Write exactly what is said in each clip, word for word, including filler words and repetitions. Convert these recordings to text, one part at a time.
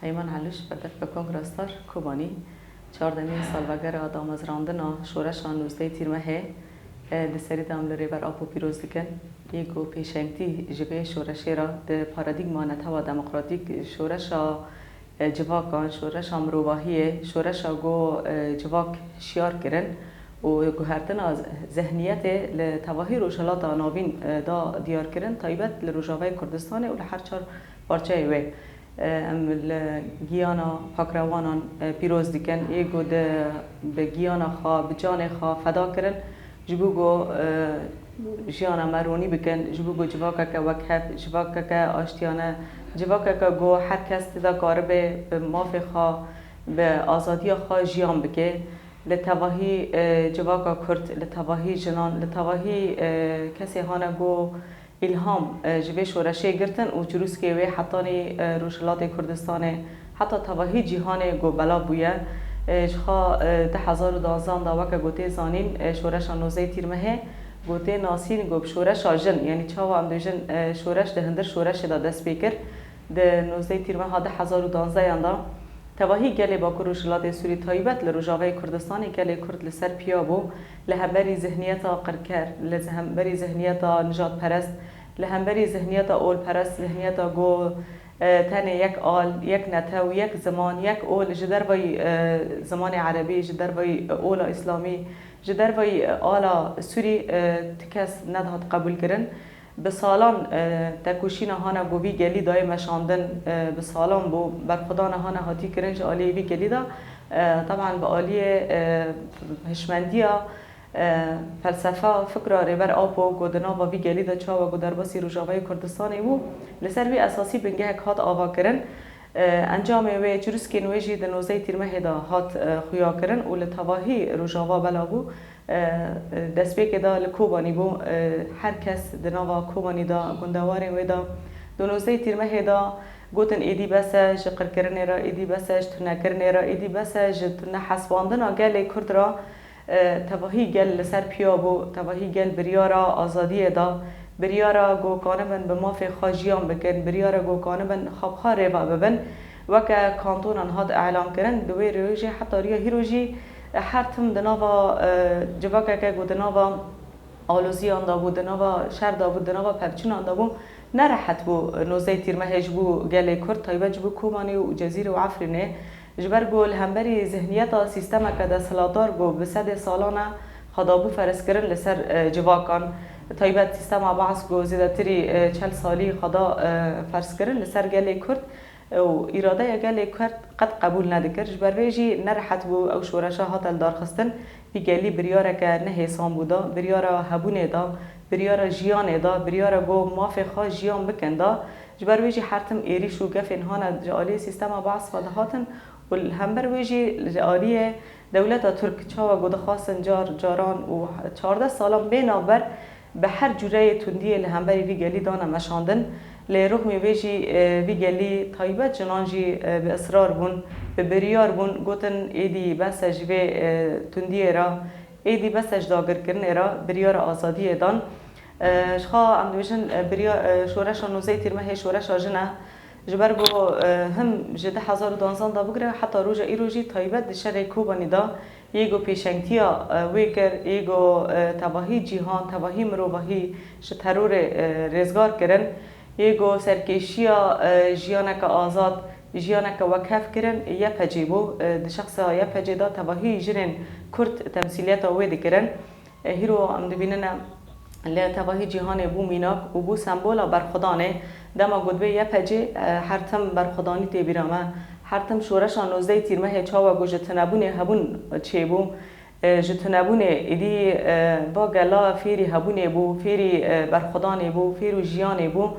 Peyman Elûş, Berdevka Kongra Star, Kobanî, çardemîn salvegera damezrandina şoreşa nozdehê Tîrmehê, e, di serî de em li Rêber Apo pîroz dikin. Yê ku pêşengtî ji vê şoreşê re di paradîgma netewa demokratîk, şoreşa, e, civakan, şoreşa mirovahiyê, şoreşa ku, e, civak şiyar kirin û guhertina zehniyetê li tevahî Rojhilata Navîn, e, da diyar kirin, taybet li Rojavayê Kurdistanê û li her çar parçeyê wê. Em li giyana pakrewanan, e, pîroz dikin, yê ku di, bi giyana xwe, bi canê xwe feda kirin, ji bo ku, e, jiyana me ronî bikin, ji bo ku civakeke wekhev, civakeke aştiyane, civakeke ku her kes tê de karibe bi mafê xwe, bi azadiya xwe jiyan bike. Li tevahî, e, civaka Kurd, li tevahî jinan, li tevahî, e, kesê hane ku îlham, e, ji vê şoreşê girtin û çirûskê wê hetanî, e, Rojhilatê Kurdistanê, heta tevahî cîhanê ku belav bûye. E, ji xwe, e, du hezar û duwazdeh de weke ku tê zanîn, e, şoreşa nozdehê Tîrmehê ku tê nasîn ku bi şoreşa jin, yanî çawa em dibêjin, e, şoreş di hundir şoreşê de dest pê kir. Di nozdehê Tîrmeha du hezar û duwazdeh de tevahî gelê Bakur Rojhilatê Sûrî, taybet li Rojavayê Kurdistanê gelê Kurd li ser piya bû, li hemberî zihniyeta qirker, li hemberî zihniyeta nijadperest, li hemberî zihniyeta olperest, zihniyeta ku, e, tenê yek al, yek netew, yek ziman, yek ol ji dervayî, e, zimanê erebî, ji dervayî, e, ola îslamî, ji dervayî, e, ala Sûrî, e, ti kes nedihat qebûlkirin. Bi salan, e, tekoşîna hane ku vî gelî dayê meşandin, e, bi salan bû, berxwedana hane hatî kirin ji aliyê vî gelî de, e, teban bi aliyê, e, hişmendiya, e, felsefa, fikra Rêber Apo ku di nava vî gelî de çawa ku derbasî Rojavayê Kurdistanê bû, li ser vî esasî bingehek hat ava kirin. E, encamê wê, çirûskên wê jî di nozdehê Tîrmehê de hat, e, xuya kirin û li tevahî Rojava belav bû. E, destpêkê de li Kobanî bû. E, her kes di nava Kobanî de, gundewarên wê de, di nozdehê Tîrmehê de gotin, êdî bes e ji qirkirinê re, êdî bes e ji tunekirinê re, êdî bes e ji tunehesibandina gelê Kurd re. E, tevahî gel li ser piya bû, tevahî gel biryara azadiyê da, biryara ku kanibin bi mafê xwe jiyan bikin, biryara ku kanibin xwe bi xwe rêve bibin, weke kantonan hat elan kirin. Di wê rojê heta riya hîro jî, e, her tim di nava, e, civakeke ku di nava aloziyan de bû, di nava şer de bû, di nava pevçûnan de bû, nerehet bû nozdehê Tîrmehê ji bo gelê Kurd, taybet ji bo Kobanê û Cezîrê û Efrînê. Ji ber ku li hemberî zihniyeta sîstemeke desthilatdar ku bi sedê salan e xwe dabû ferzkirin li ser, e, civakan, taybet sîstema Baas ku zêdetirî, e, çel salî xwe da, e, ferzkirin li ser gelê Kurd, e, û îradeya gelê Kurd qet qebûl nedikir. Ji ber vê jî nerehet bû ew şoreşa hate lidarxistin. Vî gelî biryareke nehêsan bû da, biryara hebûnê da, biryara jiyanê da, biryara ku mafê xwe jiyan bikin da. Ji ber wê jî her tim êrîş û gefên hane ji aliyê sîstema Baas ve dihatin û li hember wê jî ji aliyê dewleta Tirk çawa ku dixwastin car caran û çardeh salan bê navber bi her cûreyê tundiyê li hemberî vî gelî dane meşandin. Lê rûxmê wê jî, e, vî gelî taybet jinan jî, e, bi israr bûn, bi biryar bûn, gotin, êdî bes e ji vê, e, tundiyê re, êdî bes e ji dagirkirinê re, biryara azadiyê dan. E, ji xwe em dibêjin, e, birya-, e, şoreşa nozdehê Tîrmehê şoreşa jin e. Ji ber ku, e, him ji du hezar û duwazdeh de bigire heta roja îro jî taybet di şerê Kobanî de yê ku pêşengtiya, e, wê kir, yê ku, e, tevahî cîhan, tevahî mirovahî ji terorê, e, rêzgar kirin, yê ku serkêşiya, e, jiyaneke azad, jiyaneke wekhev kirin, Y P G bû. E, di şexsa Y P G de tevahî jinên Kurd temsîliyeta wê dikirin. E, hîro em dibînine li tevahî cîhanê bû mînak û bû sembola berxwedanê. Dema ku dibê Y P G, e, her tim berxwedanî tê bîra me. Her tim şoreşa nozdehê Tîrmehê çawa ku ji tunebûnê hebûn çêbû, e, ji tunebûnê êdî, e, va gela fêrî hebûnê bû, fêrî, e, berxwedanê bû, fêr û jiyanê bû.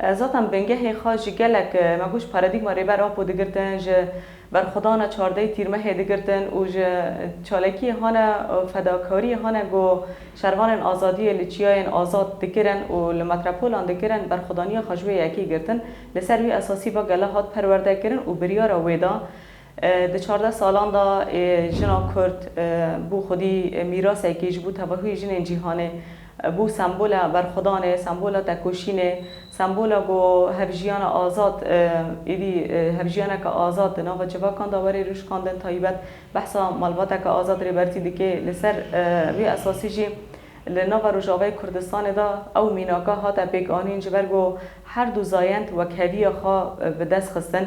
E, zaten bingehê xwe ji gelek, e, me got, ji paradîgma Rêber Apo digirtin, ji berxwedana çardehê Tîrmehê digirtin û ji çalakiyê hane, e, fedakariyê hane ku şervanên azadiyê li çiyayên azad dikirin û li metropolan dikirin, berxwedaniya xwe ji wê yekê girtin. Li ser wî esasî va gela hat perwerde kirin û biryara wê da. E, di çardeh salan de, e, jina Kurd, e, bû xwedî, e, mîrasekî ji bo tevahî jinên cîhanê, e, bû sembola berxwedanê, sembola tekoşînê, sembola ku hevjiyana azad, e, êdî, e, hevjiyaneke azad di nava civakan de were rûşkandin, taybet behsa malbateke azad Rêbertî dike. Li ser, e, vî esasî jî li nava Rojavayê Kurdistanê de ew mînaka hate pêkanîn, ji ber ku her du zayend wekheviya xwe, e, bi dest xistin.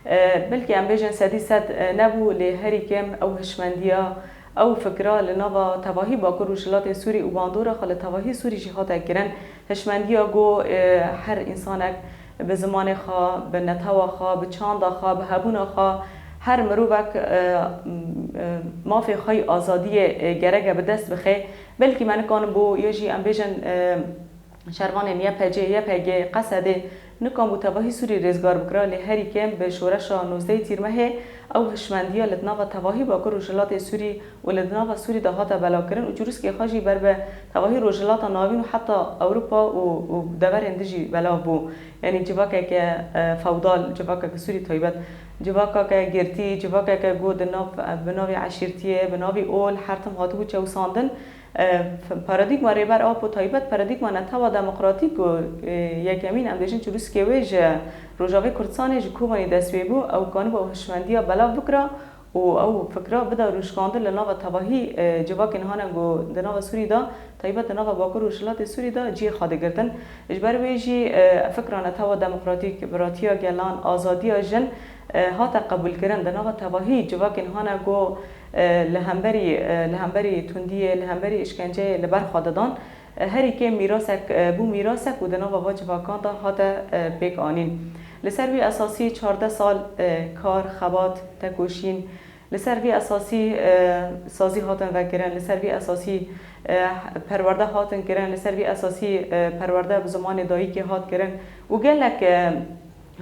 E, belkî em bêjin sedî sed, e, nebû, lê herî kêm ew hişmendiya, ew fikra li nava tevahî Bakur Rojhilatê Sûrî û bandora xwe li tevahî Sûrî jî hate kirin. Hişmendiya ku, e, her însanek bi zimanê xwe, bi netewa xwe, bi çanda xwe, bi hebûna xwe, her mirovek, e, m-, e, mafê xwe yê azadiyê, e, gerek e bi dest bixe. Belkî me nikarin bo ya jî em bêjin, e, şervanên Y P C, Y P G, Qesedê nikan bû tevahî Sûrî rêzgar bikira, lê herî kêm bi şoreşa nozdehê Tîrmehê ew hişmendiya li di nava tevahî Bakur Rojhilatê Sûrî û li di nava Sûrî de hate belakirin û çirûskê xwe jî ber bi tevahî Rojhilata Navîn û heta Ewropa û, û deverên din jî belav bû. Yanî civakeke, e, fewdal, civakeke Sûrî taybet, civakeke girtî, civakeke ku di nav, bi navê eşîrtiyê, bi navê ol her tim hatibû çewsandin. E, f-, paradîgma Rêber Apo taybet, paradîgma netewa demokratîk ku, e, yekemîn em dêjin çirûskê wê ji Rojavê Kurdistanê ji Kobanî dest pê bû, ew kanibû ew hişmendiya belav bikira û ew fikra bida rûşkandin li nava tevahî, e, civakên hane ku di nava Sûrî de, taybet di nava Bakur û Rojhilatê Sûrî de cihê xwe digirtin. Ji ber wê jî, e, fikra netewa demokratîk, biratiya gelan, azadiya jin, e, hate qebûlkirin di nava tevahî civakên hane ku, e, li hemberî, e, li hemberî tundiyê, li hemberî îşkenceyê li ber xwe didan. E, herî kêm mîrasek, e, bû mîrasek û di nava va civakan de hate, e, pêk anîn. Li ser wî esasî çardeh sal, e, kar, xebat, tekoşîn, li ser vî esasî, e, sazî hatin vekirin, li ser vî esasî, e, perwerde hatin kirin, li ser vî esasî, e, perwerde bi zimanê dayikê hat kirin û gelek, e,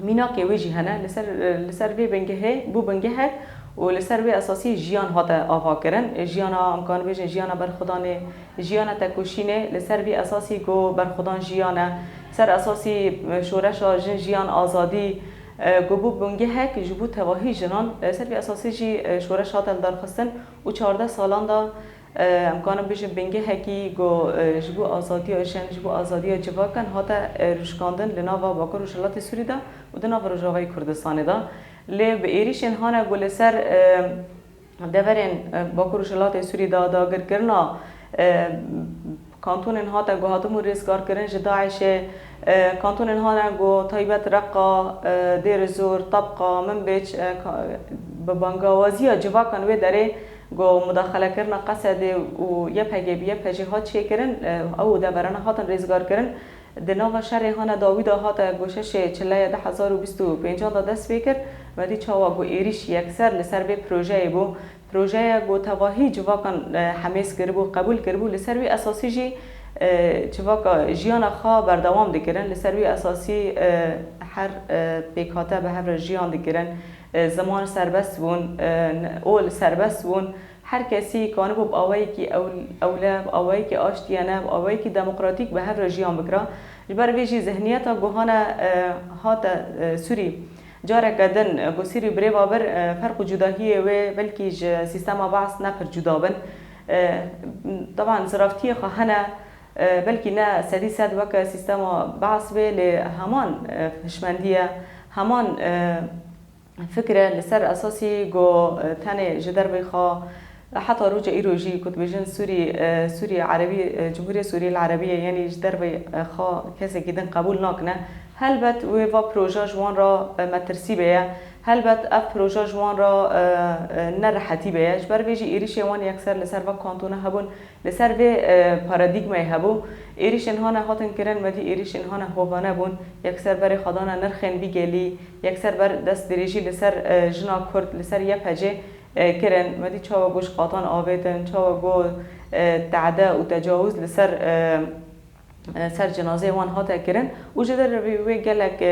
mînakê wê jî hene. Li ser, li ser vê bingehê bû bingehek û li ser vê esasî jiyan hate avakirin. Jiyana, em karin bêjin, jiyana berxwedanê, jiyana tekoşînê, li ser vî esasî ku berxwedan jiyan e. Ser esasî, e, şoreşa jin, jiyan, azadî, e, ku bû bingehek ji bo tevahî jinan. E, ser vî esasî jî, e, şoreş hate lidarxistin û çardeh salan de, e, em karin bêjin bingehekî ku, e, ji bo azadiya jin, ji bo azadiya civakan hate, e, rûşkandin li nava Bakur Rojhilatê Sûrî de û di nava Rojavayê Kurdistanê de. Lê bi êrîşên hane ku li ser, e, deverên, e, Bakur Rojhilatê Sûrî de dagirkirina, e, kantonên hate ku hatibûn rêzgarkirin ji DAIŞê, e, kantonên hane ku taybet Reqa, e, Dêrizor, Tebqa, Minbêc, e, ka-, bi bangawaziya civakan wê derê ku mudaxelekirina Qesedê û Y P G bi Y P G hat çêkirin, e, ew deverane hatin rêzgarkirin. Di nava şerê hane dawî de hate ku şeşê çileyê du hezar û bîst û pêncan de dest pê kir, me dî çawa ku êrîş yekser li ser vê projeyê bû. Projeya ku tevahî civakan, e, hemêz kiribû, qebûl kiribû, li ser wî esasî jî, e, civaka jiyana xwe berdewam dikirin, li ser wî esasî, e, her, e, pêkhate bi hev re jiyan dikirin, e, ziman serbest bûn, e, ol serbest bûn. Her kesî kanibû bi awayekî ew-, ewle, bi awayekî aştiyane, bi awayekî demokratîk bi hev re jiyan bikira. Ji ber vê jî zihniyeta ku hane, e, hate, e, Sûrî, careke din, e, ku Sûrî birêva bir, e, ferq û cudahiyê wê belkî ji sîstema Baas ne pir cuda bin. E, teban ziraftiyê xwe hene, e, belkî ne sedî sed weke sîstema Baas bê, lê heman, e, hişmendî ye, heman, e, fikr e, li ser esasî ku, e, tenê ji derveyî xwe, heta roja îro jî ku dibêjin Sûrî, e, Sûrî Erebî, e, Cumhuriyet Sûriyel Erebiye, yanî ji derveyî, e, xwe kesekî din qebûl nakine. Helbet wê va proja ji wan re, e, metirsî beye. Helbet ev proja ji wan re, e, e, ne rehetî beye. Ji ber vê jî êrîşê wan yekser li ser va kantona hebûn. Li ser vê, e, paradîgmayê hebû. Êrîşên hane hatin kirin, me dî êrîşên hane hovane bûn. Yekser berê xwe dane nirxên vî gelî, yekser ber destdirêjî li ser, e, jina Kurd, li ser Y P G, e, kirin. Me dî çawa ku ji qatan avêtin, çawa ku, e, tade û tecawuz li ser, e, e, ser cinazeyê wan hate kirin û ji derveyî wê gelek, e,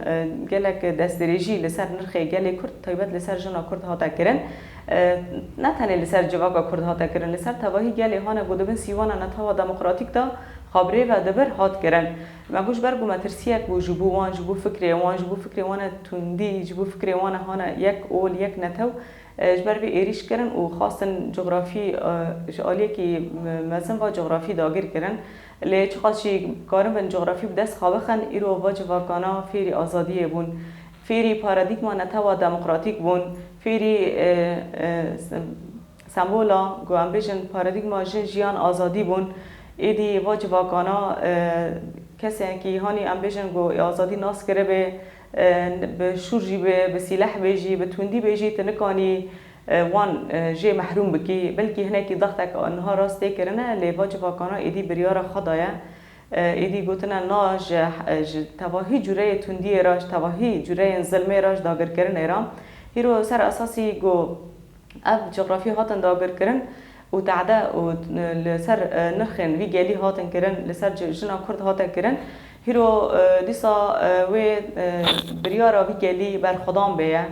e, gelek destdirêjî li ser nirxê gelê Kurd, taybet li ser jina Kurd hate kirin. E, ne tenê li ser civaka Kurd hate kirin, li ser tevahî gelê hane ku di bin sîwana netewa demokratîk de xwe bi rê ve dibir hat kirin. Me got ji ber ku metirsiyek bû ji bo wan, ji bo fikrê wan, ji bo fikrê wan e tundî, ji bo fikrê wan e hane yek ol, yek netew, e, ji ber vê êrîş kirin û xwestin cografî, e, ji aliyekî me-, mezin ve cografî dagir kirin. Lê çiqas jî karibin cografî bi dest xwe bixin, îro va civakana fêrî azadiyê bûn, fêrî paradîgma netewa demokratîk bûn, fêrî, e, e, sembola ku em bêjin paradîgma jin, jiyan, azadî bûn. Êdî va civakana, e, kesekî hanî em bêjin ku azadî nas kiribe, e, bi şûr jî be, bi sîleh be jî, bi tundî be jî, tu nikanî, e, wan, e, jê mehrûm bikî. Belkî hinekî dextek niha rast tê kirine, lê va civakana êdî biryara xwe daye. E, êdî gotine na ji, e, ji tevahî cureyê tundiyê re, ji tevahî cureyên zilmê re, ji dagirkirinê re. Hîro ser esasî ku ev cografî hatin dagirkirin û tehde û li ser, e, nirxên vî gelî hatin kirin, li ser ji-, jina Kurd hate kirin. Hîro, e, dîsa, e, wê, e, biryara vî gelî berxwedan bêye.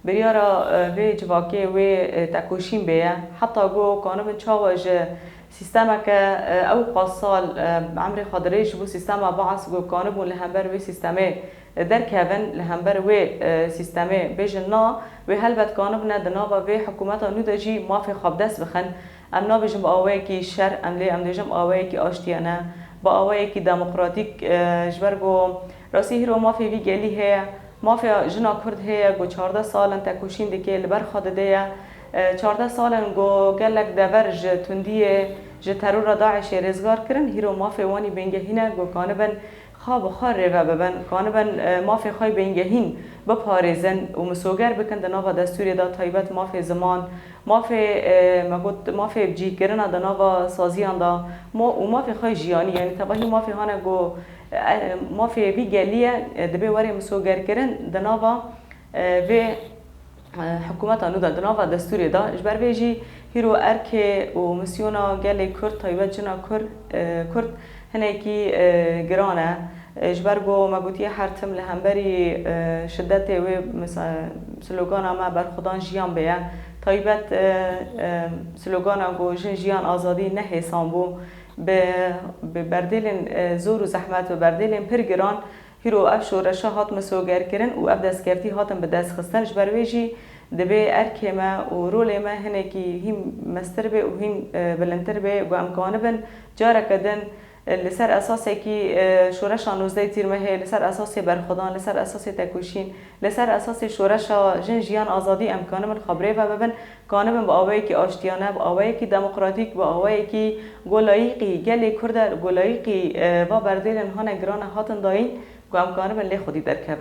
Biryara, e, vê civakê wê, e, tekoşîn bêye. Heta ku kanibin çawa ji sîstemeke, e, ew qas sal, e, emrê xwe dirêj bû sîstema Baas ku kanibûn li hember wê sîstemê derkevin, li hember wê, e, sîstemê bêjin na, wê helbet kanibine di nava vê hikûmeta nû de jî mafê xwe bi dest bixin. Em nabêjin bi awayekî şer, em lê em dêjin bi awayekî aştiyane, ne, bi awayekî demokratîk, e, ji ber ku rastî hîro mafê vî gelî heye, mafê jina Kurd heye ku çardeh sal in tekoşîn dike, li ber xwe dide ye. E, çardeh sal in ku gelek dever ji tundiyê, ji terora DAIŞê rêzgar kirin, hîro mafê wan î bingehîn e ku kanibin xwe bi xwe rêve bibin, kanibin, e, mafê xwe bêngehîn biparêzin û misoger bikin di nava destûrê de, taybet mafê ziman, mafê, e, me got, mafê cîkirina di nava saziyan de, ma-, û mafê xwe jiyanî, yanî tevahî mafê hane ku, e, mafê vî gelî ye, e, dibê were misogerkirin di nava, e, vê e, hikûmeta nû de di nava destûrê de. Ji ber vê jî hîro erkê û misyona gelê Kurd, taybet jina Kurd, e, Kurd hinekî, e, giran e. E, ji ber ku me gotiye her tim li hemberî, e, şidetê wê misa-, slogana me berxwedan jiyan bêye. Taybet, e, e, slogana ku jin, jiyan, azadî ne hêsan bû. Bi, bi berdêlên, e, zor û zehmet, bi berdêlên pir giran, hîro ev şoreşa hat misogerkirin û ev destkeftî hatin bi dest xistin. Ji ber wê jî divê erkê me û rolê me hinekî hîn mestir be û hîn, e, bilindtir be, ku em kanibin careke din, e, li ser esasekî, e, şoreşa nozdeh Tîrmehê, li ser esasê berxwedan, li ser esasê tekoşîn, li ser esasê şoreşa jin, jiyan, azadî em kanibin xwe bi rê ve bibin. Kanibin bi awayekî aştiyane, bi awayekî demokratîk, bi awayekî ku layîqî gelê Kurd e, ku layîqî, e, va berdêlên hane girane hatin dayîn, ku em kanibin lê xwedî derkevin.